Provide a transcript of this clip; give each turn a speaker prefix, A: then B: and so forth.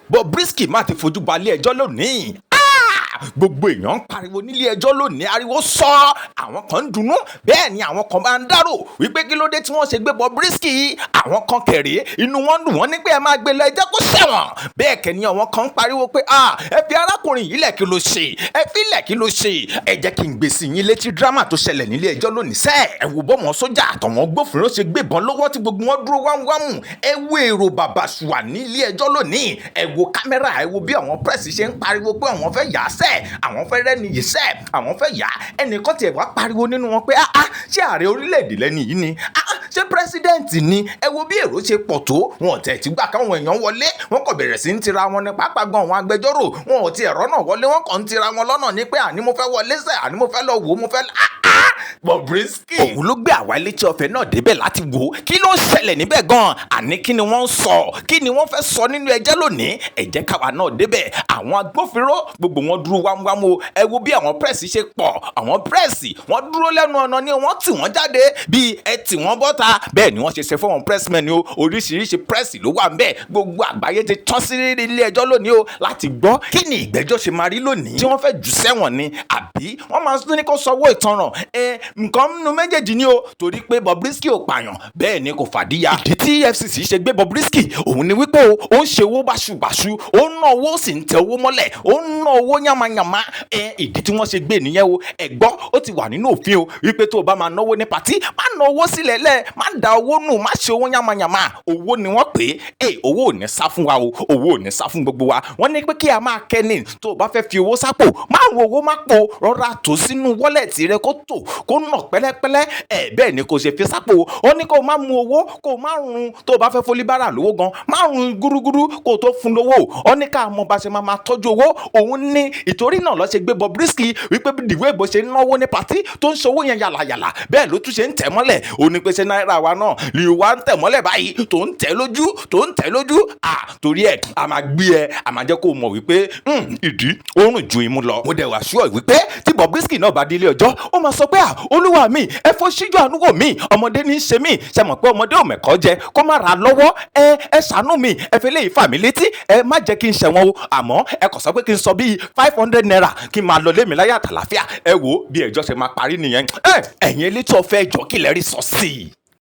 A: Bobrisky má ti fojú balẹ̀ ẹjọ́ lónìí. Gbogbo èèyàn ń pariwo nílé ẹjọ́ lónìí, ariwo sọ. Àwọn kan ń dunnú, bẹ́ẹ̀ ni àwọn kan máa ń dárò wípé kí ló dé tí wọ́n ṣe gbé Bobrisky. Àwọn kan kẹ̀rẹ́, inú wọn dùn, wọ́n ní pé ẹ máa gbé lọ, ẹ jẹ́ kó ṣẹ̀wọ̀n. Bẹ́ẹ̀ kẹ́ ni àwọn kan ń pariwo pé ẹ fi arákùnrin yìí lẹ̀, kí ló ṣe? Ẹ fi lẹ̀, kí ló ṣe? Ẹ jẹ́ kí n gbé sí yín létí drama tó ṣẹlẹ̀ nílé ẹjọ́ lónìí sẹ́. Ẹ wo bọ́mọ sójà àtọ̀wọ́n gbófinró ṣe gbébọn lọ́wọ́ tí gbogbo wọn dúró wámúwámú. Ẹ wo èrò bàbàṣùwà nílé ẹjọ́ lónìí. Ẹ wo kámẹ́rà, ẹ wo bí àwọn press ṣe ń pariwo pé àwọn fẹ́ yà á sẹ́, àwọn fẹ́ rẹ́ni yìí sẹ́, àwọn fẹ́ yà á. Ẹnìkan tiẹ̀ wá pariwo nínú wọn pé, "Ah ah, ṣé ààrẹ orílẹ̀-èdè lẹ́ni yìí ni? Ah ah, ṣé president ni?" Ẹ wo bí èrò ṣe pọ̀ tó. Wọn ò tẹ̀ tí gbà káwọn èèyàn wọlé, wọn kò bẹ̀rẹ̀ sí ń tira wọn ní pàápàá gan. Àwọn agbẹjọ́rò, wọn ò tiẹ̀ rọ́nà wọlé, wọn kàn ń tira wọn lọ́nà ní pé àní mo fẹ́ wọlé sẹ́, àní mo fẹ́ lọ wò ó, mo fẹ́. Ah ah, Bobrisky. Òun ló gbé àwa létí ọ̀fẹ́ náà débẹ̀ láti wò ó kí ló ń ṣẹlẹ̀ níbẹ̀ gan-an, àní kí ni wọ́n ń sọ, kí ni wọ́n fẹ́ sọ nínú ẹjẹ́ lónìí. Ẹ jẹ́ káwa náà débẹ̀. Àwọn agbófinró gbogbo wọn dúró wámúwámú o. Ẹ wo bí àwọn press ṣe pọ̀. Àwọn press, wọ́n dúró lẹ́nu ọ̀nà ni wọ́n tì wọ́n jáde bí ẹ tì wọ́n bọ́ta. Bẹ́ẹ̀ ni wọ́n ṣe ṣe fún àwọn pressmen o. Oríṣiríṣi press ló wà ńbẹ̀. Gbogbo àgbáyé ti tán sí ilé ẹjọ́ lónìí o láti gbọ́ kí ni ìgbẹ́jọ́ ṣe máa rí lónìí. Tí wọ́n fẹ́ jù sẹ́wọ̀n ni àbí wọ́n máa tún ní kó sanwó ìtanràn? Ẹ nǹkan nínú méjèèjì ni o, torí pé Bobrisky ò pààyàn, bẹ́ẹ̀ ni kò fàdíyà. Ìdí tí EFCC ṣe gbé Bobrisky òun ni wípé o ó ń ṣe owó báṣubàṣu, ó ń ná owó, sì ń tẹ owó mọ́lẹ̀, ó ń ná owó yánmayànmá. Ẹ ìdí tí wọ́n ṣe gbé nìyẹn o. Ẹ gbọ́, ó ti wà nínú òfin o wípé tó o bá máa náwó ní party, má ná owó sílẹ̀ lẹ̀, má da owó nù, má ṣe owó yánmayànmá. Owó ni wọ́n pè é. Owó ò ní sá fún wa o, owó ò ní sá fún gbogbo wa. Wọ́n ní pé kí a máa kẹ́ni tó o bá fẹ́ fi owó sápò, má ro owó má po, rọra tó sínú wallet rẹ, kó tò, kó nà pẹ́lẹ́pẹ́lẹ́. Ẹ bẹ́ẹ̀ ni kò ṣe fi sápò. Ó ní kó o má mú owó, kó o má run. Tó o bá fẹ́ fólíbárà lówó gan, má run gúrúgúrú kó o tó fún lówó. Ó ní ká mọ bá ṣe máa máa tọ́jú owó. Òun ní ìtorí náà ló ṣe gbé Bobrisky, wípé dìwé bó ṣe ń náwó ní party tó ń ṣòwò yẹn yàlàyàlà, bẹ́ẹ̀ ló tún ṣe ń tẹ̀ mọ́lẹ̀. Ó ní pé ṣe náírà wa náà lè wá ń tẹ̀ mọ́lẹ̀ báyìí, tó ń tẹ̀ lójú, tó ń tẹ̀ lójú à? Torí ẹ̀, a máa gbé ẹ, a máa jẹ́ kó o mọ̀ wípé ìdí ó rùn ju imú lọ. Mo dẹ̀ wá sure wípé tí Bobrisky náà bá délé ọjọ́, ó máa sọ pé, "À, olúwa mi, ẹ fọ́ síjú àánú wò mí, ọmọdé ní í ṣe mí." Ṣe mọ̀ pé ọmọdé ò mẹ̀kọ́ jẹ kó má ra lọ́wọ́? Ẹ ẹ ṣàánú mi, ẹ fi léyìí fà mí létí, ẹ má jẹ́ kí n ṣẹ̀wọ̀n o, àmọ́ ẹ kàn sọ pé kí n sọ bíi ₦500 kí n máa lọ lé mi láyà àtàlàfíà. Ẹ wò ó bí ẹjọ́ ṣe máa parí nìyẹn. Ẹ ẹ̀yin elétò ọ̀fẹ́, ẹjọ́, kí lẹ rí sọ sí i?